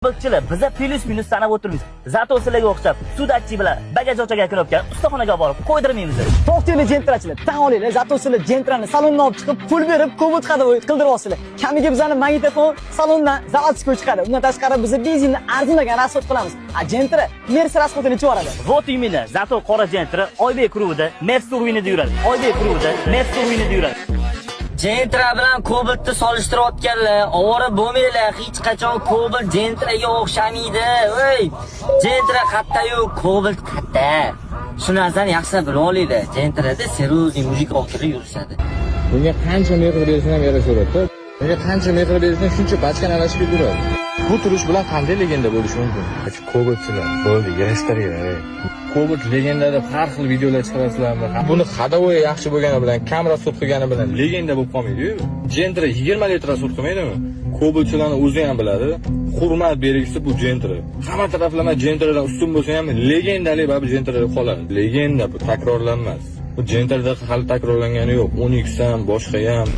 Kobaltchilar biza plyus minus sanab o'tirmaymiz. Зато sizlarga o'xshab sudatchi bilan bagaj ochgan knopkani ustaxonaga borib qo'ydirmaymiz. To'xtanglar, Gentrachilar, tan olinglar, зато sizlar Gentrani salondan olib chiqib, pul berib Cobalt ходовой qildiryapsizlar. Kamiga bizani magnitofon salondan заводской chiqadi. Undan tashqari biz benzinni arzimagan расход qilamiz. A Gentra Mercedes расход ini ichib yuboradi. Вот именно, зато qora Gentra Oybek klubida Mercedes o'yinida yuradi. Oybek klubida Mercedes o'yinida yuradi. Gentra bilan Cobaltni solishtirayotganlar, ovora bo'lmanglar, hech qachon Cobalt Gentraga o'xshamaydi. Ey, Gentra qatta-yu, Cobalt qatta. Shu narsani yaxshilab bilib olinglar. Gentrada серьезный мужик olib yurishadi. Bunga qancha mehr bersang ham yarashaveradi. Bunga qancha mehr bersang, shuncha bachkan aralashib ketaveradi. Bu turish bilan qanday legenda bo'lishi mumkin? Kobaltchilar bo'ldi, yig'ishtiringlar. Cobalt legenda deb har xil videolar chiqarasizlarmi? Buni ходовой yaxshi bo'lgani bilan, kam расход qilgani bilan legenda bo'lib qolmaydi-yu. Gentra 20 litr расход qilmaydimi? Kobaltchilarni o'zi ham biladi. Hurmat belgisi bu Gentra. Hamma taraflama Gentradan ustun bo'lsa ham, legendalik baribir Gentrada qoladi. Legenda bu takrorlanmas. Bu Gentrada hali takrorlangani yo'q. Onix ham, boshqa ham.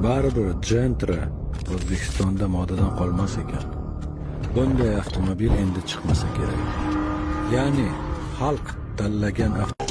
Baribir Gentra O'zbekistonda modadan qolmas ekan. Bunday avtomobil endi chiqmasa kerak. Ya'ni xalq tanlagan avtomobil.